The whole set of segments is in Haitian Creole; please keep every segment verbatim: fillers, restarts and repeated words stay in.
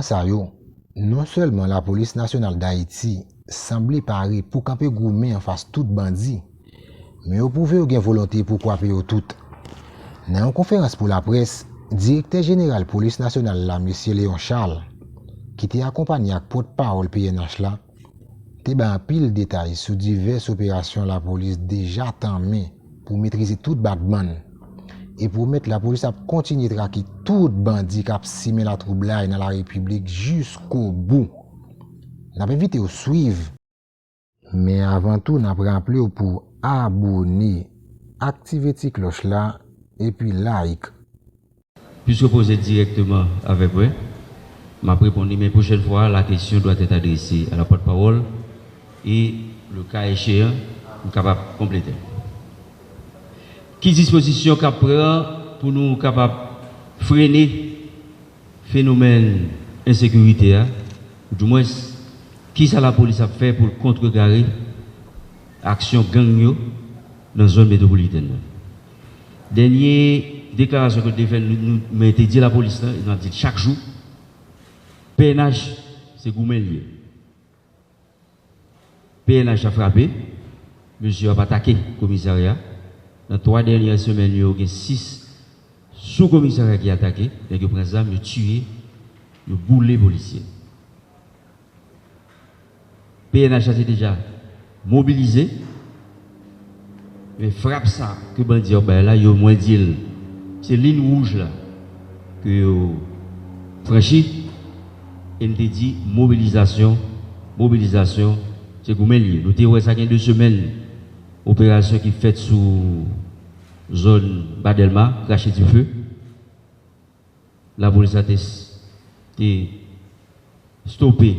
Sa yo, non sèlman Lapolis Nasyonal Dayiti sanble pare pou kanpe goumen anfas tout bandi, men yo pwouve yo gen volonte pou kwape yo tout. Nan yon konferans pou laprès, Direktè Jeneral Polis Nasyonal la, Mesye Léon Charles, ki te akonpanye ak pòtpawòl P N H la, te bay anpil detay sou divès operasyon lapolis deja tanmen pou metrize tout batbann, e pwomèt lapolis ap kontinye trake tout bandi k ap simen latwoublay nan larepiblik jiskobou. N ap envite w swiv. Men avan tou, n ap raple w pou abòne, aktive ti klòch la, epi like. Puisque poze dirèkteman avè mwen, m ap reponn li, men pwochèn fwa, la question doit être adressée à la porte-parole et le cas échéant, m kapab konplete. Ki dispozisyon k ap pran pou nou kapab frennen fenomèn ensekirite a, ou dimwens, kisa lapolis ap fè pou l kontrekare aksyon gang yo nan zòn metwopolitèn nan? Dènye deklarasyon ke n te fè, nou, nou, mwen te di lapolis la, e n ap di l chak jou, P N H, se goumen l ye. P N H ap frape, mesye yo ap atake komisarya. Nan twa dènye semèn yo, gen sis sou komisarya ki atake, nèg yo pran zam, yo tiye, yo boule polisye. P N H la te deja mobilize, men frap sa ke bandi yo ap bay la, yo, mwen di l, se liy wouj la ke yo franchi, e m te di mobilizasyon, mobilizasyon, se goumen l ye. Nou te wè sa gen de semèn, operasyon ki fèt sou zòn Ba Dèlma, krache dife. Lapolis la te, te stope,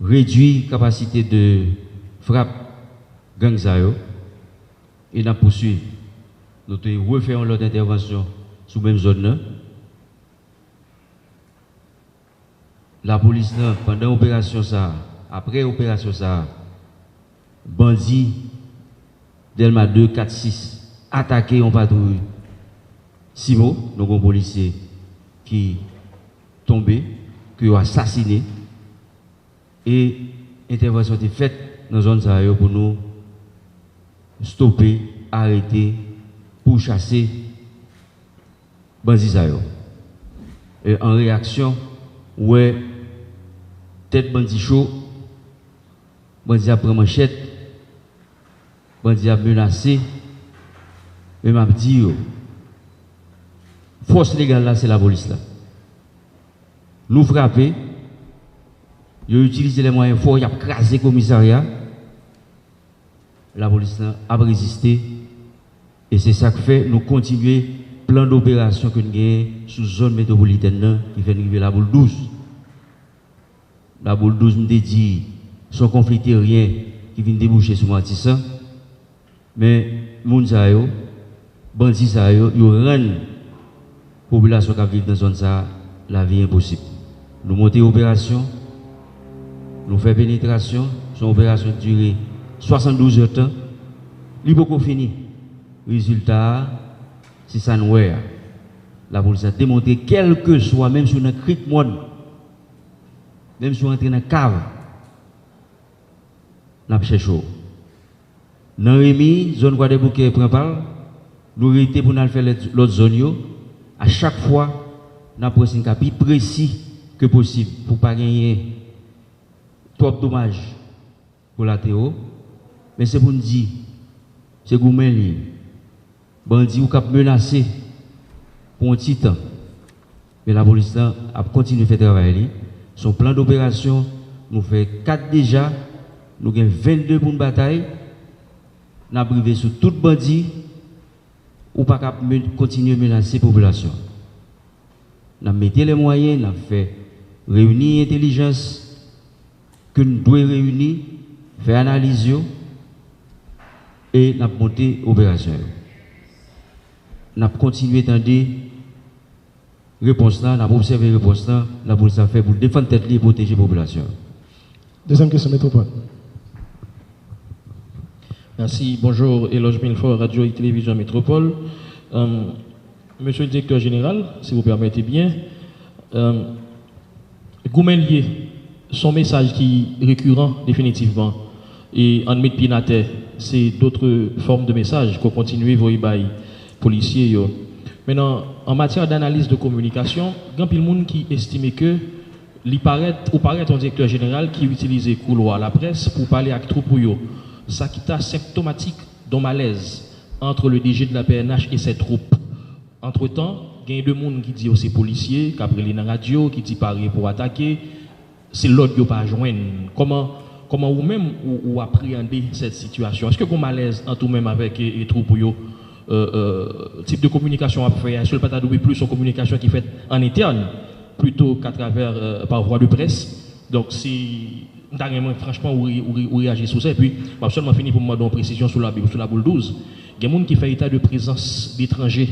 redui kapasite de frap gang sa yo, e n ap pouswiv. Nou te refè yon lòt entèvansyon sou menm zòn nan. Lapolis lan, pandan operasyon sa a, apre operasyon sa a, bandi Dèlma de, kat, sis atake yon patwouy Simo, donk yon polisye ki tonbe, ke yo asasine, e entèvansyon te fèt nan zòn sa yo pou nou stope, arete, pou chase bandi sa yo. E an reyaksyon, ou wè tèt bandi cho, bandi ap pran manchèt, bandi ap menase, men m ap di yo, fòs legal la se lapolis la. Nou frape, yo itilize lè mwayen fò, y ap kraze komisarya, lapolis lan ap reziste, e se sa k fè nou kontinye plan doperasyon ke n genyen sou zòn metwopolitèn nan, ki fè n rive Laboul douz. Laboul douz, m te di, se yon konfli teryen ki vin debouche sou Matisan. Men moun sa yo, bandi sa yo, yo rann popilasyon k ap viv nan zòn sa a lavi enposib. Nou monte operasyon, nou fè penetrasyon, se yon operasyon ki dire swasanndouz èdtan, li poko fini. Rezilta a, se sa n wè a. Lapolis la demontre, kèlkeswa, menm si w nan krik mòn, menm si w antre nan kav, n ap chèche w. Nan Remi, zòn Kwadèboukè pran pa l, nou rete pou n al fè lèt, lòt zòn yo. A chak fwa, n ap wè si n ka pi presi ke posib pou pa genyen twòp domaj kolatewo. Men se pou n di, se goumen l ye. Bandi ou k ap menase pou yon ti tan. Men lapolis lan ap kontinye fè travay li. Se yon plan doperasyon, nou fè kat deja, nou gen vennde pou n batay. N ap rive sou tout bandi, ou pa ka men-, kontinye menase popilasyon. N ap mete lè mwayen, n ap fè reyini entèlijans ke n dwe reyini, fè analiz yo, e n ap monte operasyon yo. N ap kontinye tande repons lan, n ap obsève repons lan, lapolis ap fè pou l defann tèt li e pwoteje popilasyon an. Dezyèm kesyon, Metropole. Merci. Bonjour, Eloge Milfort, Radio et Télévision Métropole. Euh, Monsieur le Directeur Général, si vous permettez bien, euh, Goumen l ye, se yon mesaj ki rekiran definitivman. E ann met pye n atè, se dotre fòm de mesaj ke w kontinye voye bay polisye yo. Menan, an matyè danaliz de kominikasyon, gen anpil moun ki estime ke li parèt, ou parèt yon direktè jeneral ki itilize koulwa laprès pou pale ak twoup ou yo, sa ki ta senptomatik d'un malaise entre le D G de la P N H et ses troupes. Antretan, gen de moun ki di yo se polisye, k ap rele nan radyo, ki di pare pou atake, se lòd yo pa jwenn. Kòman, kòman ou menm ou, ou apreyande sèt sitiyasyon? Èske gen malèz ant ou menm avèk e, e twoup ou yo? Euh, euh, tip de kominikasyon w ap fè a, èske l pa ta dwe plis yon kominikasyon ki fèt an entèn plito k atravè, euh, par voie de presse? Donk, si m ta renmen franchman ou, re- ou, re- ou reyaji sou sa. Epi, m ap sèlman fini pou m mande yon presizyon sou la, sou la boule douz. Gen moun ki fè eta de prezans detranje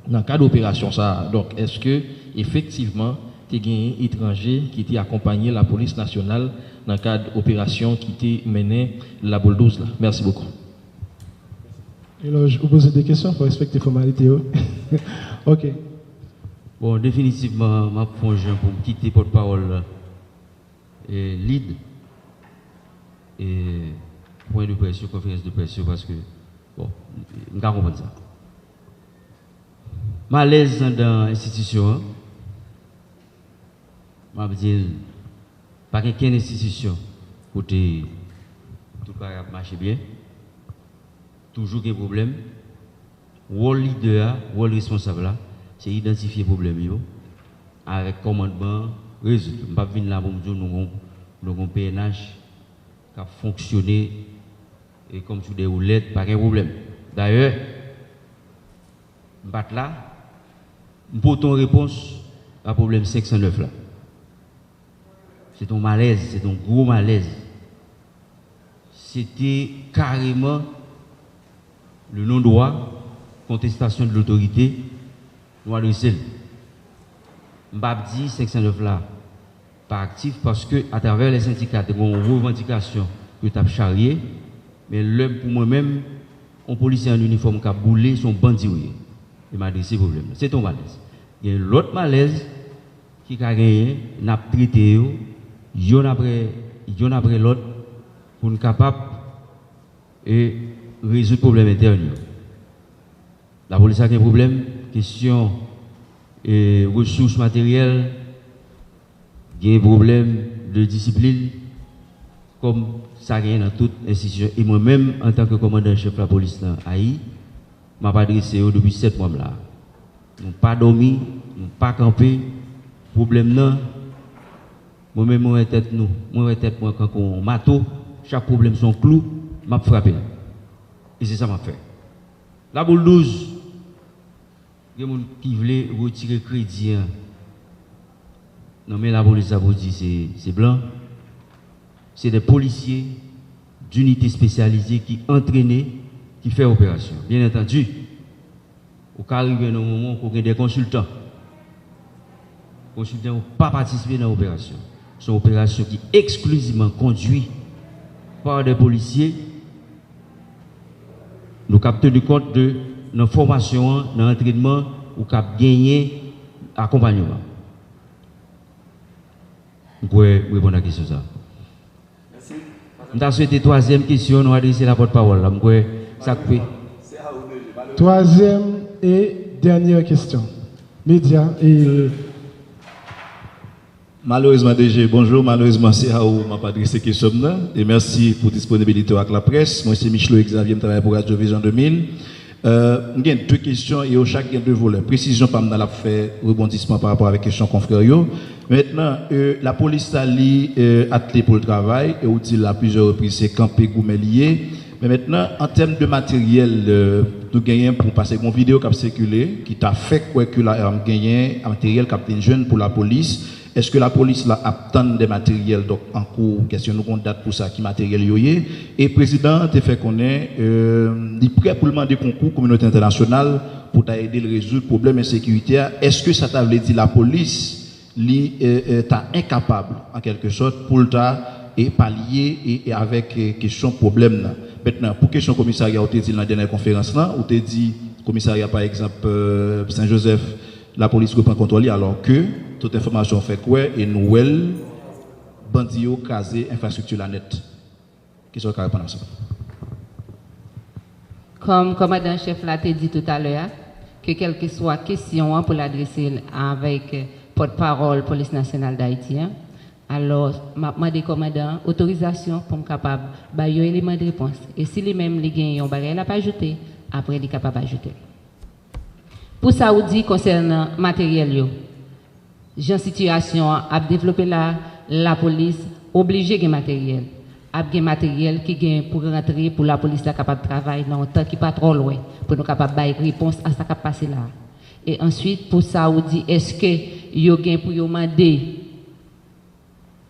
nan kad operasyon sa a. Donk, èske efektivman te genyen etranje ki te akonpanye lapolis nasyonal nan kad operasyon ki te mennen la boule douz la? Mèsi bokou. Elòj, ou poze de kesyon, fò respekte fòmalite yo. Ok. Bon, definitivman, m ap fè yon jan pou m kite pòtpawòl la e, lib e, pwen de près yo, konferans de près yo, paske, bon, m ka konprann sa. Malèz anndan enstitisyon an, m ap di l, pa gen kenn enstitisyon kote tout bagay ap mache byen. Toujou gen pwoblèm. Wòl lidè a, wòl responsab la, se idantifye pwoblèm yo, avèk kòmandman an, rezoud yo. M p ap vin la pou m di w nou gon, nou gon P N H k ap fonksyone e kòmsi w dèyè w lèd, pa gen pwoblèm. Dayè, m pa t la, m pote yon repons a pwoblèm senk san nèf la. Se te yon malèz, se te yon gwo malèz. Se te kareman le non-droit, contestation de l'autorité, nou adrese l. M p ap di senk san nèf la pa aktif paske atravè lè sendika te gen yon revandikasyon yo t ap charye, men lè pou mwen menm, yon polisye an inifòm k ap boule, se yon bandi w ye. E m adrese pwoblèm nan. Se te yon malèz. Gen lòt malèz ki ka genyen, n ap trete yo yonn apre, yonn apre lòt pou n kapab e rezoud pwoblèm entèn yo. Lapolis la gen pwoblèm, kesyon e resous materyèl, gen pwoblèm de disiplin, kòm sa genyen nan tout enstitisyon. E mwen menm, antanke kòmandan chèf lapolis nan A I, m ap adrese yo depi sèt mwa m la. Nou pa dòmi, nou pa kanpe. Pwoblèm nan, mwen menm mwen wè tèt nou, mwen wè tèt mwen kankou yon mato, chak pwoblèm se yon klou, m ap frape l. E se sa m ap fè. Laboul douz, gen moun ki vle retire kredi an nan men lapolis la pou di se, se blan. Se de polisye dinite espesyalize ki antrene, ki fè operasyon. Byen antandi, ou ka rive nan yon moman ou gen de konsiltan. Konsiltan yo pa patisipe nan operasyon. Se yon operasyon ki eksklizivman kondui pa de polisye. Nou k ap teni kont de nan fòmasyon an, nan antrènman, ou k ap genyen akonpayman. M kwè m reponn a kesyon sa a. M ta swete twazyèm kesyon nou adrese l a pòtpawòl la. M kwè sa k pe. Twazyèm e dènyè kesyon. Medya e Malerezman, D G, bonjou. Malerezman, se a ou m ap adrese kesyon m nan. E mèsi pou disponibilite w ak laprès. Mwen se Michelo Xavier, m travay pou Radyo Vizyon de mil. Euh, m gen de kesyon e yo chak gen de volè. Presizyon pa m nan l ap fè rebondisman pa rapò avèk kesyon konfrè yo. Mentnan, euh, lapolis la, li, euh, atle pou l travay e ou di l a plizyè repriz se kanpe goumen li ye. Men mentnan, an tèm de materyèl, euh, nou genyen pou pase, gon videyo k ap sikile ki ta fè kwè ke la, euh, genyen materyèl k ap vin jwenn pou lapolis. Èske lapolis la ap tann de materyèl, donk, an kou, èske nou gon dat pou sa, ki materyèl yo ye? E prezidan an te fè konnen, euh, li prè pou l mande konkou kominote entènasyonal pou ta ede l rezoud pwoblèm ensekirite a. Èske sa ta vle di lapolis, li, euh, euh, ta enkapab, an kèlke sòt, pou l ta, e, palye, e, e avèk, e, kesyon pwoblèm nan? Mentnan, pou kesyon komisarya, ou te di l nan dènyè konferans lan, ou te di komisarya, pa egzanp, euh, Sen Jozèf, lapolis reprann kontwòl li, alò ke Tout enfòmasyon fè kwè e nou wè l, bandi yo kraze enfrastrikti la nèt. Kisa w ka reponn a sa? Kòm kòmandan an chèf la te di toutalè a, ke kèlkeswa kesyon an pou l adrese l avèk pòtpawòl Polis Nasyonal d Ayiti an, alò, m ap mande kòmandan an otorizasyon pou m kapab bay yon eleman de repons. E si li menm li gen yon bagay l ap ajoute, apre li kapab ajoute l. Pou sa ou di konsènan materyèl yo, jan sitiyasyon an ap devlope la, lapolis oblije gen materyèl. Ap gen materyèl ki gen pou rantre pou lapolis la kapab travay nan yon tan ki pa twò lwen, pou nou kapab bay repons a sa k ap pase la. E answit, pou sa ou di, èske yo gen pou yo mande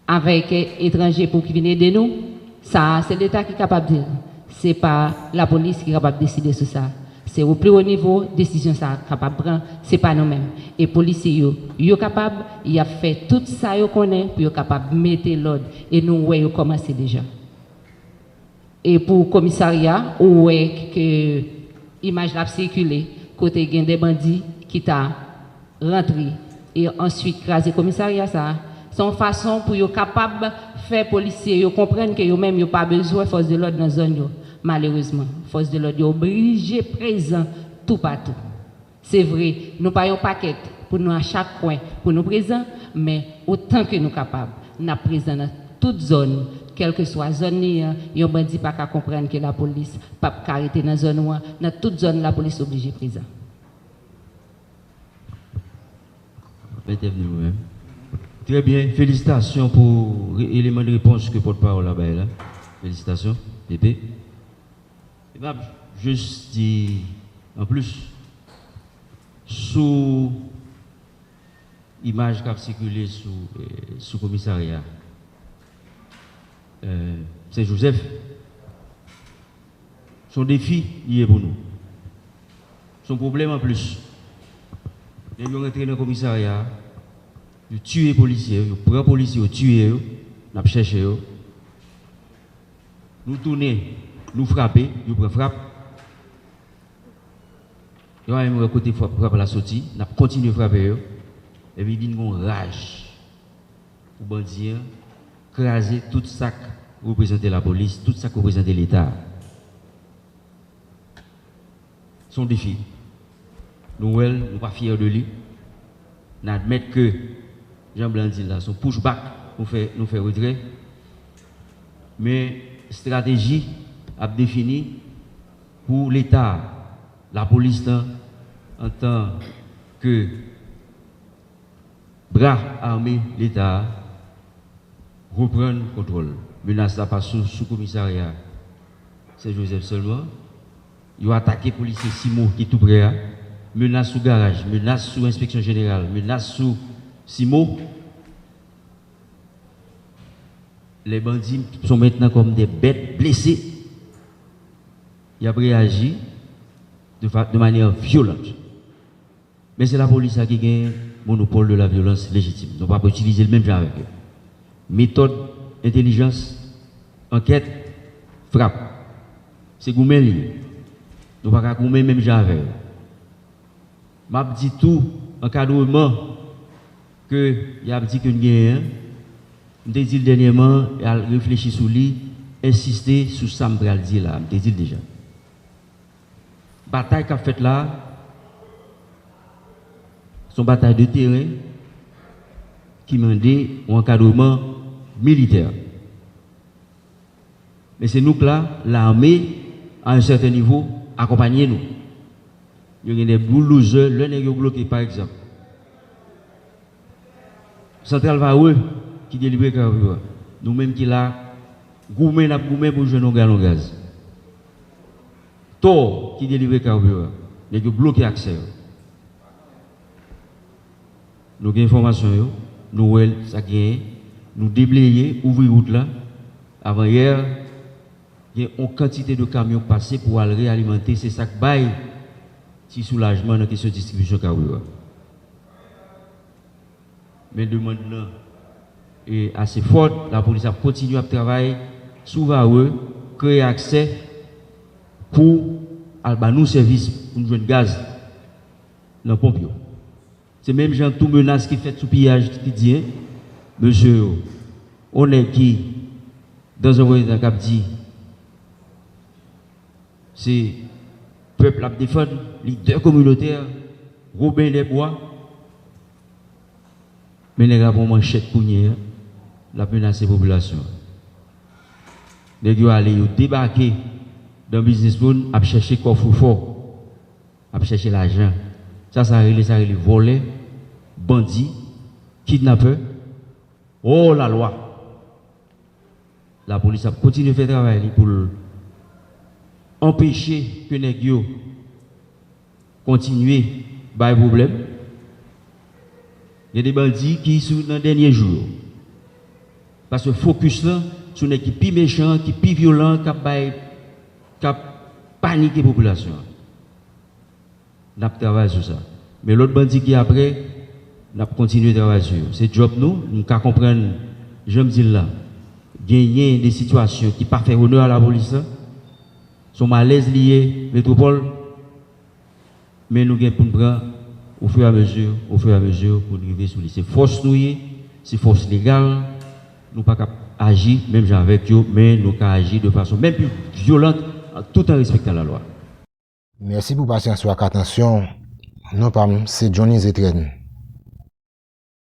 avèk etranje pou ki vin ede nou, sa a se Leta ki kapab di l. Se pa lapolis ki kapab deside sou sa. Se o pli wo nivo desizyon sa a kapab pran, se pa nou menm. E polisye yo, yo kapab, y ap fè tout sa yo konnen pou yo kapab mete lòd. E nou wè yo kòmanse deja. E pou komisarya, ou wè ke imaj la ap sikile kote gen de bandi ki ta rantre e answit kraze komisarya sa a. Se yon fason pou yo kapab fè polisye yo konprann ke yo menm yo pa bezwen fòs de lòd nan zòn yo. Malerezman, fòs de lòd yo oblije prezan toupatou. Se vre, nou pa yon pakèt pou nou a chak kwen pou nou prezan, men otan ke nou kapab, n ap prezan nan tout zòn, kèlkeswa zòn li an, yon bandi pa ka konprann ke lapolis p ap ka rete nan zòn ou an, nan tout zòn lapolis oblije prezan. Mèt Evni ou menm. Trè byen, felisitasyon pou re- eleman de repons ke pòtpawòl la bay la. Felisitasyon, P P. E m ap jis di anplis sou imaj k ap sikile sou, eh, sou komisarya, eh, Sen Jozèf. Se yon defi li ye pou nou. Se yon pwoblèm anplis. Nèg yo rantre nan komisarya a, yo tiye polisye yo, yo pran polisye yo, tiye yo, n ap chèche yo. Nou tounen, nou frape, yo pran frap. Yo pa menm wè kote frap, frap la soti, n ap kontinye frape yo. Epi vin gen yon raj pou bandi an kraze tout sa k reprezante lapolis, tout sa k reprezante Leta. Se yon defi. Nou wè l, nou pa fyè de li. N admèt ke, jan Blan di l la, se yon pushback nou fè, nou fè retrè. Men estrateji ap defini pou Leta a, lapolis lan, antan ke bra ame Leta a reprann kontwòl. Menas la pa sou, sou komisarya Sen Jozèf sèlman. Yo atake polisye Simo ki tou prè a. Menas sou garaj, menas sou enspeksyon jeneral, menas sou Simo. Les bandits sont maintenant comme des bêtes blessées. Y ap reyaji de, fa- de manière violente. Men se lapolis la ki gen monopòl de la vyolans lejitim. Nou p ap itilize l menm jan avèk yo. Metòd, entèlijans, ankèt, frap. Se goumen li ye. Nou pa ka goumen menm jan avè yo. M ap di tou, ankadreman ke y ap di ke n genyen an, m te di l dènyèman, e al reflechi sou li, ensiste sou sa m pral di la a, m te di l deja. Batay k ap fèt la a, se yon batay de teren ki mande yon ankadreman militè. Men se nou k la, lame, a yon sèten nivo, akonpanye nou. Yo gen de bulldozer, lè nèg yo bloke, pa egzanp, Santral Varreux ki delivre kawo yo a. Nou menm ki la, goumen n ap goumen pou jwenn yon galon gaz. Tò ki delivre kawo yo a. Nèg yo bloke aksè yo. Nou gen enfòmasyon yo, nou wè sa k genyen, nou debleye, ouvri wout la. Avanyè, gen yon kantite de kamyon k pase pou al reyalimante, se sa k bay ti soulajman nan kesyon distribisyon kawo yo a. Men demann nan e ase fòt, lapolis ap kontinye ap travay sou Varreux, kreye aksè pou al ba nou sèvis pou n jwenn gaz nan ponp yo. Se menm jan tou menas ki fèt sou piyaj ki di, en, mesye yo, on nèg ki, dans un premier temps, k ap di, se pèp l ap defann, lidè kominotè, Woben Dèbwa, men nèg la pran manchèt kounye a, l ap menase popilasyon an. Nèg yo ale, yo debake dan biznis moun, ap chèche kòfrefò, ap chèche lajan. Sa, sa rele, sa rele vòlè, bandi, kidnapè, hors la loi. Lapolis ap kontinye fè travay li pou l anpeche ke nèg yo kontinye bay pwoblèm. Gen de bandi ki sou nan dènye jou yo. Paske fokis lan sou nèg ki pi mechan, ki pi vyolan, k ap bay, k ap panike popilasyon an. N ap travay sou sa. Men lòt bandi ki apre, n ap kontinye travay sou yo. Se djòb nou, m ka konprann, jan m di l la, genyen de sitiyasyon ki pa fè onè a lapolis la. Se yon malèz li ye, Metwopòl. Men nou gen pou n pran ofiramezu, ofiramezu pou n rive sou li. Se fòs nou ye, se fòs legal. Nou pa ka aji menm jan avèk yo, men nou ka aji de fason menm pi vyolan, tout an respektan lalwa. Mèsi pou pasyans ou ak atansyon w. Non pa m se Johnny Zetrèn.